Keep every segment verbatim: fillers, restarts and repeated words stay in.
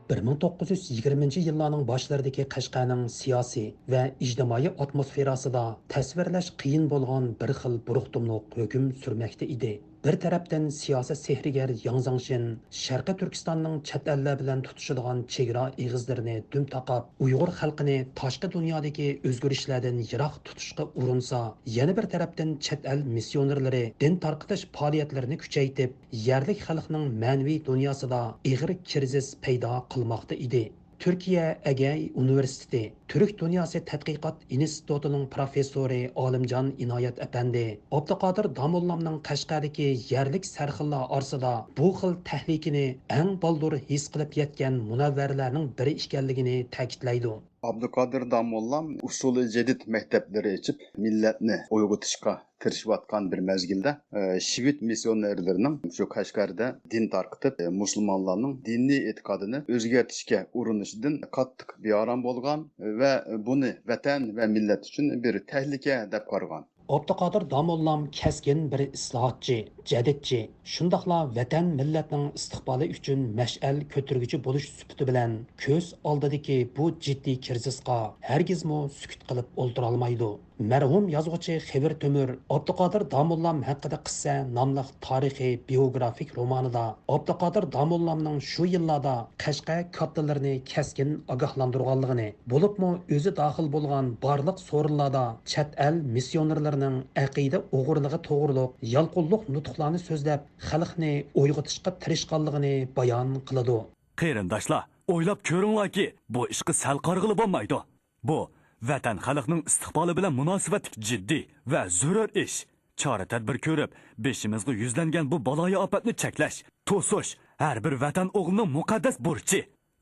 بىر مىڭ توققۇز يۈز يىگىرمىنچى يىللارنىڭ باشلىرىدىكى قەشقەرنىڭ سىياسىي ۋە ئىجتىمائىي ئاتموسفېراسىدا تەسۋىرلەش قىيىن بولغان بىر خىل بۇرۇقتۇملۇق ھۆكۈم سۈرمەكتە ئىدى. بىر تەرەپتىن سىياسىي سېھىرگەر ياڭ زاڭشىن شەرقىي تۈركىستاننىڭ چەت ئەللەر بىلەن تۇتىشىدىغان چېگرا ئېغىزلىرىنى دۈم تاقاپ، ئۇيغۇر خەلقىنى تاشقى دۇنيادىكى ئۆزگىرىشلەردىن يىراق تۇتۇشقا ئۇرۇنسا، يەنە بىر تەرەپتىن چەت ئەل مىسسىيونېرلىرى دىن تارقىتىش پائالىيەتلىرىنى كۈچەيتىپ، يەرلىك خەلقنىڭ مەنىۋى دۇنياسىدا ئېغىر كىرىزىس پەيدا قىلماقتا ئىدى. تۈركىيە ئەگەي ئۇنىۋېرسىتېتى تۈرك دۇنياسى تەتقىقات ئىنستىتۇتىنىڭ پروفېسسورى ئالىمجان ئىنايەت ئەپەندى ئابدۇقادىر داموللامنىڭ قەشقەردىكى يەرلىك سەرخىللار ئارىسىدا بۇ خىل تەھلىكىنى ئەڭ بالدۇر ھېس قىلىپ يەتكەن مۇنەۋۋەرلەرنىڭ بىرى ئىكەنلىكىنى تەكىتلەيدۇ. ئابدۇقادىر داموللام ئۇسۇلى جەدىد مەكتەپلىرى ئېچىپ، مىللەتنى ئويغىتىشقا تىرىشىۋاتقان بىر مەزگىلدە، ئى، شىۋېد مىسسىيونېرلىرىنىڭ شۇ قەشقەردە دىن تارقىتىپ، ئى، مۇسۇلمانلارنىڭ دىنىي ئېتىقادىنى ئۆزگەرتىشكە ئۇرۇنۇشىدىن قاتتىق بىئارام بولغان ۋە بۇنى ۋەتەن ۋە مىللەت ئۈچۈن بىر تەھلىكە دەپ قارىغان. ئابدۇقادىر داموللام كەسكىن بىر ئىسلاھاتچى، جەدىدچى، شۇنداقلا ۋەتەن مىللەتنىڭ ئىستىقبالى ئۈچۈن مەشئەل كۆتۈرگۈچى بولۇش سۈپىتى بىلەن كۆز ئالدىدىكى بۇ جىددىي كىرىزىسقا ھەرگىزمۇ سۈكۈت قىلىپ ئولتۇرالمايدۇ. مەرھۇم يازغۇچى خېۋىر تۆمۈر ئابدۇقادىر داموللام ھەققىدە قىسسە ناملىق تارىخىي بىيوگرافىك رومانىدا ئابدۇقادىر داموللامنىڭ شۇ يىللاردا قەشقەر كاتتىلىرىنى كەسكىن ئاگاھلاندۇرغانلىقىنى، بولۇپمۇ ئۆزى داخىل بولغان بارلىق سورۇنلاردا چەت ئەل مىسسىيونېرلىرىنىڭ ئەقىدە ئوغرىلىقى توغرۇلۇق يالقۇنلۇق نۇتۇقلارنى سۆزلەپ، خەلقنى ئويغىتىشقا تىرىشقانلىقىنى بايان قىلىدۇ. قېرىنداشلار، ئويلاپ كۆرۈڭلاركى، بۇ ئىشقا سەل قارىغىلى بولمايدۇ. بۇ ۋەتەن خەلقنىڭ ئىستىقبالى بىلەن مۇناسىۋەتلىك جىددىي ۋە زۆرۈر ئىش. چارە-تەدبىر كۆرۈپ، بېشىمىزغا يۈزلەنگەن بۇ بالايىئاپەتنى چەكلەش، توسۇش ھەر بىر ۋەتەن ئوغلىنىڭ مۇقەددەس بۇرچى.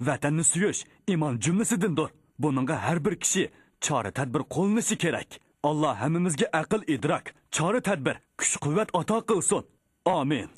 ۋەتەننى سۆيۈش ئىمان جۈملىسىدىندۇر. بۇنىڭغا ھەر بىر كىشى چارە-تەدبىر قوللىنىشى كېرەك. ئاللا ھەممىمىزگە ئەقىل-ئىدراك، چارە-تەدبىر، كۈچ-قۇۋۋەت ئاتا قىلسۇن. ئامىن.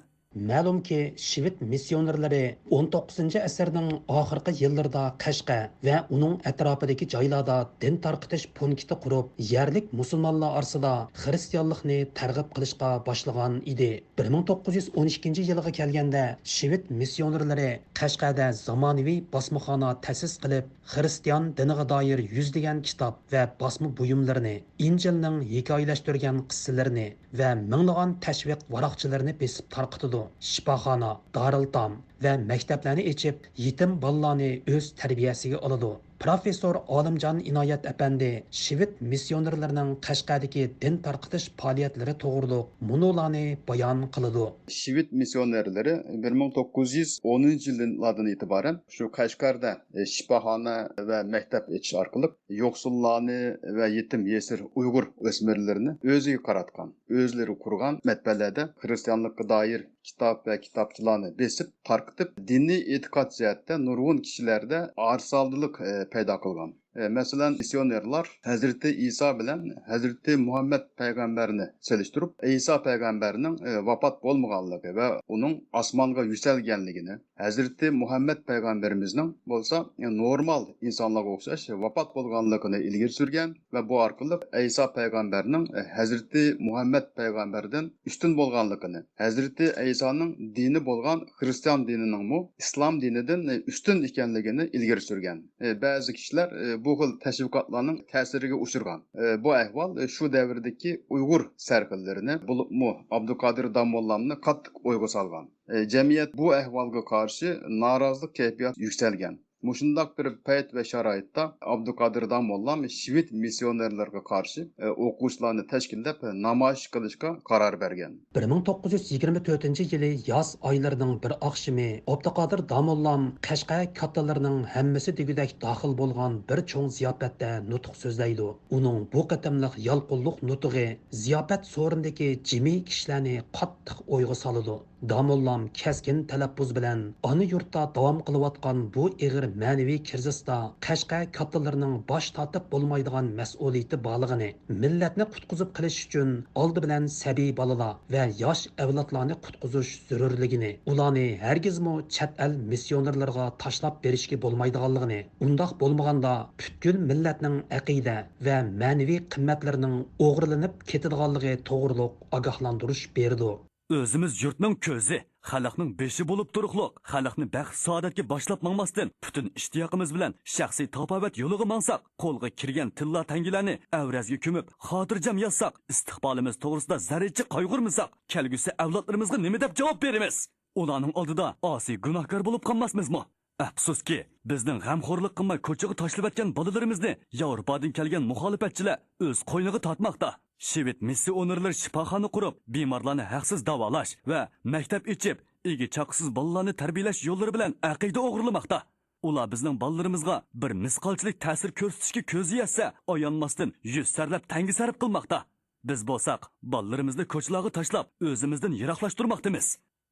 مەلۇمكى، شىۋېد مىسسىيونېرلىرى ئون توققۇزىنچى ئەسىرنىڭ ئاخىرقى يىللىرىدا قەشقەر ۋە ئۇنىڭ ئەتراپىدىكى جايلاردا دىن تارقىتىش پونكىتى قۇرۇپ، يەرلىك مۇسۇلمانلار ئارىسىدا خىرىستىيانلىقنى تەرغىب قىلىشقا باشلىغان ئىدى. بىر مىڭ توققۇز يۈز ئون ئىككىنچى يىلىغا كەلگەندە، شىۋېد مىسسىيونېرلىرى قەشقەردە زامانىۋى باسمىخانا تەسىس قىلىپ، خىرىستىيان دىنىغا دائىر يۈزلىگەن كىتاب ۋە باسما بۇيۇملىرىنى، ئىنجىلنىڭ ھېكايىلەشتۈرگەن قىسسىلىرىنى ۋە مىڭلىغان تەشۋىق ۋاراقچىلىرىنى بېسىپ تارقىتىدۇ. شىپاخانا، دارىلئېتام ۋە مەكتەپلەرنى ئېچىپ، يېتىم بالىلارنى ئۆز تەربىيەسىگە ئالىدۇ. پروفېسسور ئالىمجان ئىنايەت ئەپەندى شىۋېد مىسسىيونېرلىرىنىڭ قەشقەردىكى دىن تارقىتىش پائالىيەتلىرى توغرۇلۇق مۇنۇلارنى بايان قىلىدۇ. شىۋېد مىسسىيونېرلىرى بىر مىڭ توققۇز يۈز ئونىنچى يىللاردىن ئېتىبارەن شۇ قەشقەردە، ئى، شىپاخانا ۋە مەكتەپ ئېچىش ئارقىلىق يوقسۇللارنى ۋە يېتىم يېسىر ئۇيغۇر ئۆسمۈرلىرىنى ئۆزىگە قاراتقان، ئۆزلىرى قۇرغان مەتبەئەلەردە خىرىستىيانلىققا دائىر كىتاب ۋە كىتابچىلارنى بېسىپ تارقىتىپ، دىنىي ئېتىقاد جەھەتتە نۇرغۇن كىشىلەردە ئارىسالدىلىق، ئى، پەيدا قىلغان. ئى، مەسىلەن، مىسسىيونېرلار ھەزرىتى ئىسا بىلەن ھەزرىتى مۇھەممەد پەيغەمبەرنى سېلىشتۇرۇپ، ئىسا پەيغەمبەرنىڭ، ئى، ۋاپات بولمىغانلىقى ۋە ئۇنىڭ ئاسمانغا يۈكسەلگەنلىكىنى، ھەزرىتى مۇھەممەد پەيغەمبىرىمىزنىڭ بولسا نورمال ئىنسانلارغا ئوخشاش ۋاپات بولغانلىقىنى ئىلگىرى سۈرگەن ۋە بۇ ئارقىلىق ئەيسا پەيغەمبەرنىڭ ھەزرىتى مۇھەممەد پەيغەمبەردىن ئۈستۈن بولغانلىقىنى، ھەزرىتى ئەيسانىڭ دىنى بولغان خىرىستىيان دىنىنىڭمۇ ئىسلام دىنىدىن ئۈستۈن ئىكەنلىكىنى ئىلگىرى سۈرگەن. بەزى كىشىلەر بۇ خىل تەشۋىقاتلارنىڭ تەسىرىگە ئۇچرىغان. بۇ ئەھۋال شۇ دەۋردىكى ئۇيغۇر سەرخىللىرىنى، بولۇپمۇ ئابدۇقادىر داموللامنى قاتتىق ئويغا سالغان. ئى، جەمئىيەت بۇ ئەھۋالغا قارشى نارازىلىق كەيپىياتى يۈكسەلگەن. مۇشۇنداق بىر پەيت ۋە شارائىتتا ئابدۇقادىر داموللام شىۋېد مىسسىيونېرلىرىغا قارشى، ئى، ئوقۇغۇچىلارنى تەشكىللەپ نامايىش قىلىشقا قارار بەرگەن. بىر مىڭ توققۇز يۈز يىگىرمە تۆتىنچى يىلى ياز ئايلىرىنىڭ بىر ئاخشىمى ئابدۇقادىر داموللام قەشقەر كاتتىلىرىنىڭ ھەممىسى دېگۈدەك داخىل بولغان بىر چوڭ زىياپەتتە نۇتۇق سۆزلەيدۇ. ئۇنىڭ بۇ قېتىملىق يالقۇنلۇق نۇتۇقى زىياپەت سورۇنىدىكى جىمى كىشىلەرنى قاتتىق ئويغا سالىدۇ. داموللام كەسكىن تەلەپپۇز بىلەن ئانا يۇرتتا داۋام قىلىۋاتقان بۇ ئېغىر مەنىۋى كىرىزىستا قەشقەر كاتتىلىرىنىڭ باش تارتىپ بولمايدىغان مەسئۇلىيىتى بارلىقىنى، مىللەتنى قۇتقۇزۇپ قېلىش ئۈچۈن ئالدى بىلەن سەبىي بالىلار ۋە ياش ئەۋلادلارنى قۇتقۇزۇش زۆرۈرلۈكىنى، ئۇلارنى ھەرگىزمۇ چەت ئەل مىسسىيونېرلىرىغا تاشلاپ بېرىشكە بولمايدىغانلىقىنى، ئۇنداق بولمىغاندا پۈتكۈل مىللەتنىڭ ئەقىدە ۋە مەنىۋى قىممەتلىرىنىڭ ئوغرىلىنىپ كېتىدىغانلىقى توغرۇلۇق ئاگاھلاندۇرۇش بېرىدۇ. ئۆزىمىز يۇرتنىڭ كۆزى، خەلقنىڭ بېشى بولۇپ تۇرۇقلۇق، خەلقنى بەخت-سائادەتكە باشلاپ ماڭماستىن، پۈتۈن ئىشتىياقىمىز بىلەن شەخسىي تاپاۋەت يولىغا ماڭساق، قولغا كىرگەن تىللا-تەڭگىلەرنى ئەۋرەزگە كۆمۈپ، خاتىرجەم ياتساق، ئىستىقبالىمىز توغرىسىدا زەررىچە قايغۇرمىساق، كەلگۈسى ئەۋلادلىرىمىزغا نېمە دەپ جاۋاب بېرىمىز؟ ئۇلارنىڭ ئالدىدا ئاسىي گۇناھكار بولۇپ قالماسمىزمۇ؟ ئەپسۇسكى، بىزنىڭ غەمخورلۇق قىلماي كوچىغا تاشلىۋەتكەن بالىلىرىمىزنى ياۋروپادىن كەلگەن مۇخالىپەتچىلەر ئۆز قوينىغا تارتماقتا. شىۋېد مىسسىئونېرلىرى شىپاخانا قۇرۇپ، بىمارلارنى ھەقسىز داۋالاش ۋە مەكتەپ ئېچىپ، ئىگە-چاقىسىز بالىلارنى تەربىيەلەش يوللىرى بىلەن ئەقىدە ئوغرىلىماقتا. ئۇلار بىزنىڭ بالىلىرىمىزغا بىر مىسقالچىلىك تەسىر كۆرسىتىشكە كۆزى يەتسە، ئايانماستىن يۈز سەرلەپ تەڭگە سەرپ قىلماقتا. بىز بولساق، بالىلىرىمىزنى كوچىلارغا تاشلاپ، ئۆزىمىزدىن يىراقلاشتۇرماقتىمىز.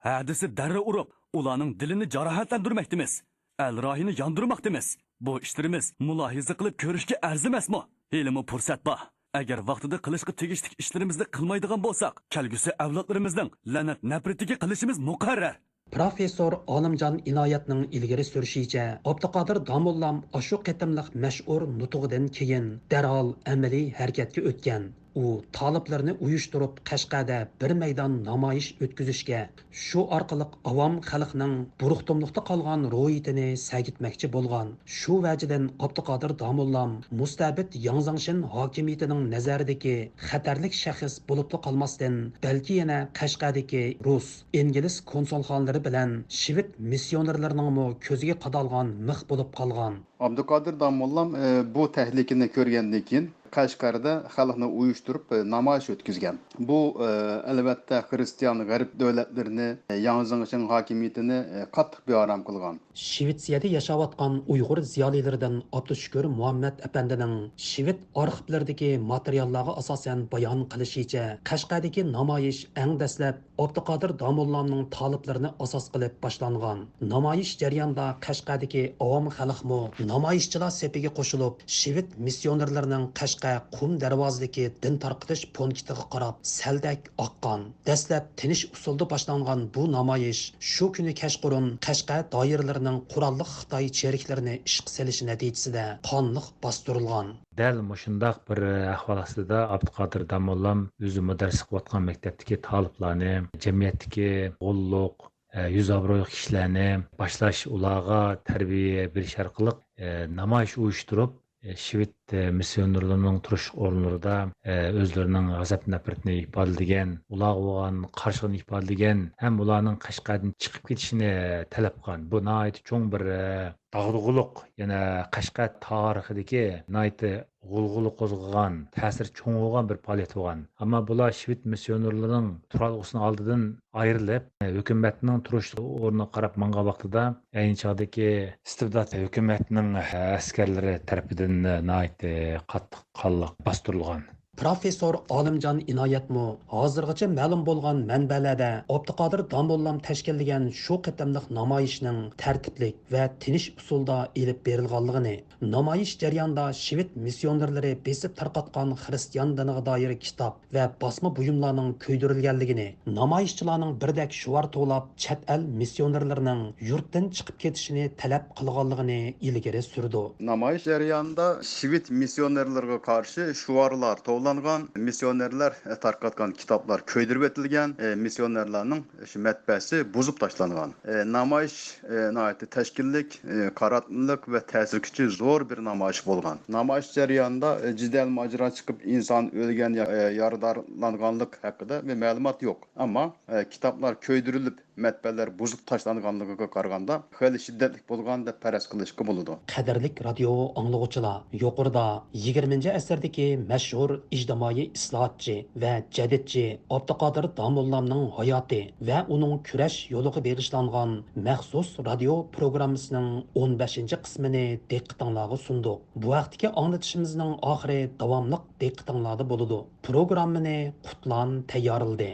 ھە دېسە دەررە ئۇرۇپ، ئۇلارنىڭ دىلىنى جاراھەتلەندۈرمەكتىمىز. ئەل راھىنى ياندۇرماقتىمىز. بۇ ئىشلىرىمىز مۇلاھىزە قىلىپ كۆرۈشكە ئەرزىمەسمۇ؟ ھېلىمۇ پۇرسەت بار. ئەگەر ۋاقتىدا قىلىشقا تېگىشلىك ئىشلىرىمىزنى قىلمايدىغان بولساق، كەلگۈسى ئەۋلادلىرىمىزنىڭ لەنەت-نەپرىتىگە قېلىشىمىز مۇقەررەر. پروفېسسور ئالىمجان ئىنايەتنىڭ ئىلگىرى سۈرۈشىچە، ئابدۇقادىر داموللام ئاشۇ قېتىملىق مەشھۇر نۇتۇقىدىن كېيىن دەرھال ئەمەلىي ھەرىكەتكە ئۆتكەن. ئۇ تالىپلىرىنى ئۇيۇشتۇرۇپ، قەشقەردە بىر مەيدان نامايىش ئۆتكۈزۈشكە، شۇ ئارقىلىق ئاۋام خەلقنىڭ بۇرۇقتۇملۇقتا قالغان روھىيىتىنى سەگىتمەكچى بولغان. شۇ ۋەجىدىن ئابدۇقادىر داموللام مۇستەبىت ياڭ زېڭشىن ھاكىمىيىتىنىڭ نەزىرىدىكى خەتەرلىك شەخس بولۇپلا قالماستىن، بەلكى يەنە قەشقەردىكى رۇس، ئىنگلىز كونسۇلخانىلىرى بىلەن شىۋېد مىسسىيونېرلىرىنىڭمۇ كۆزىگە قادالغان مىخ بولۇپ قالغان. ئابدۇقادىر داموللام، ئى، بۇ تەھلىكىنى كۆرگەندىن كېيىن، قەشقەردە خەلقنى ئۇيۇشتۇرۇپ، ئى، نامايىش ئۆتكۈزگەن. بۇ، ئى، ئەلۋەتتە، خىرىستىيان غەرب دۆلەتلىرىنى، ئى، ياڭ زېڭشىن ھاكىمىيىتىنى، ئى، قاتتىق بىئارام قىلغان. شىۋېتسىيەدە ياشاۋاتقان ئۇيغۇر زىيالىيلىرىدىن ئابدۇشۈكۈر مۇھەممەت ئەپەندىنىڭ شىۋېت ئارخىپلىرىدىكى ماتېرىياللارغا ئاساسەن بايان قىلىشىچە، قەشقەردىكى نامايىش ئەڭ دەسلەپ ئابدۇقادىر داموللامنىڭ تالىپلىرىنى ئاساس قىلىپ باشلانغان. نامايىش جەريانىدا قەشقەردىكى ئاۋام خەلقمۇ نامايىشچىلار سېپىگە قوشۇلۇپ، شىۋېت مىسسىيونېرلىرىنىڭ قەشقەر قۇم دەرۋازىدىكى دىن تارقىتىش پونكىتىغا قاراپ سەلدەك ئاققان. دەسلەپ تىنچ ئۇسۇلدا باشلانغان بۇ نامايىش شۇ كۈنى كەچقۇرۇن قەشقەر دائىرىلىرىنىڭ قوراللىق خىتاي چېرىكلىرىنى ئىشقا سېلىشى نەتىجىسىدە قانلىق باستۇرۇلغان. دەل مۇشۇنداق بىر ئەھۋال ئاستىدا ئابدۇقادىر داموللام ئۆزى مۇدەررىس قىلىۋاتقان مەكتەپتىكى تالىپلارنى، جەمئىيەتتىكى غوللۇق، ئە، يۈز ئابرۇيلۇق كىشىلەرنى باشلاش، ئۇلارغا تەربىيە بېرىش ئارقىلىق، ئە، نامايىش ئۇيۇشتۇرۇپ، ئە، شىۋېت، ئە، مىسسىيونېرلىرىنىڭ تۇرۇش ئورۇنلىرىدا، ئە، ئۆزلىرىنىڭ غەزەپ-نەپرىتىنى ئىپادىلىگەن، ئۇلارغا بولغان قارشىلىقىنى ئىپادىلىگەن ھەم ئۇلارنىڭ قەشقەردىن چىقىپ كېتىشىنى تەلەپ قىلغان. بۇ ناھايىتى چوڭ بىر، ئە، داغدۇغىلىق، يەنە قەشقەر تارىخىدىكى ناھايىتى غۇلغۇلا قوزغىغان، تەسىرى چوڭ بولغان بىر پائالىيەت بولغان. ئەمما بۇلار شىۋېت مىسسىيونېرلىرىنىڭ تۇرالغۇسىنىڭ ئالدىدىن ئايرىلىپ، ھۆكۈمەتنىڭ تۇرۇش ئورنىغا قاراپ ماڭغان ۋاقتىدا، ئەينى چاغدىكى ئىستىبدات ھۆكۈمەتنىڭ ئەسكەرلىرى تەرىپىدىن ناھايىتى قاتتىق، قانلىق باستۇرۇلغان. پروفېسسور ئالىمجان ئىنايەتمۇ ھازىرغىچە مەلۇم بولغان مەنبەلەردە ئابدۇقادىر داموللام تەشكىللىگەن شۇ قېتىملىق نامايىشنىڭ تەرتىپلىك ۋە تىنچ ئۇسۇلدا ئېلىپ بېرىلغانلىقىنى، نامايىش جەريانىدا شىۋېت مىسسىيونېرلىرى بېسىپ تارقاتقان خىرىستىيان دىنىغا دائىر كىتاب ۋە باسما بۇيۇملارنىڭ كۆيدۈرۈلگەنلىكىنى، نامايىشچىلارنىڭ بىردەك شوئار توۋلاپ، چەت ئەل مىسسىيونېرلىرىنىڭ يۇرتتىن چىقىپ كېتىشىنى تەلەپ قىلغانلىقىنى ئىلگىرى سۈرىدۇ. نامايىش جەريانىدا شىۋېت مىسسىيونېرلىرىغا قارشى شوئارلار توۋلانغان، مىسسىيونېرلار تارقاتقان كىتابلار كۆيدۈرۈۋېتىلگەن، مىسسىيونېرلارنىڭ شۇ مەتبەسى بۇزۇپ تاشلانغان. ئە، نامايىش، ئە، ناھايىتى تەشكىللىك، ئە، قاراتمىلىق ۋە تەسىر كۈچى زور بىر نامايىش بولغان. نامايىش جەريانىدا، ئە، جېدەل ماجىرا چىقىپ، ئىنسان ئۆلگەن يا، ئە، يارىدارلانغانلىق ھەققىدە بىر مەلۇمات يوق. ئەمما، ئە، كىتابلار كۆيدۈرۈلۈپ، مەتبەلەر بۇزۇپ تاشلانغانلىقىغا قارىغاندا، خېلى شىددەتلىك بولغان دەپ پەرەز قىلىشقا بولىدۇ. قەدىرلىك رادىيو ئاڭلىغۇچىلار، يۇقىرىدا يىگىرمىنچى ئەسىردىكى مەشھۇر ئىجتىمائىي ئىسلاھاتچى ۋە جەدىدچى ئابدۇقادىر داموللامنىڭ ھاياتى ۋە ئۇنىڭ كۈرەش يولىغا بېغىشلانغان مەخسۇس رادىيو پروگراممىسىنىڭ ئون بەشىنچى قىسمىنى دىققىتىڭلارغا سۇندۇق. بۇ ھەقتىكى ئاڭلىتىشىمىزنىڭ ئاخىرى داۋاملىق دىققىتىڭلاردا بولىدۇ. پروگراممىنى قۇتلان تەييارلىدى.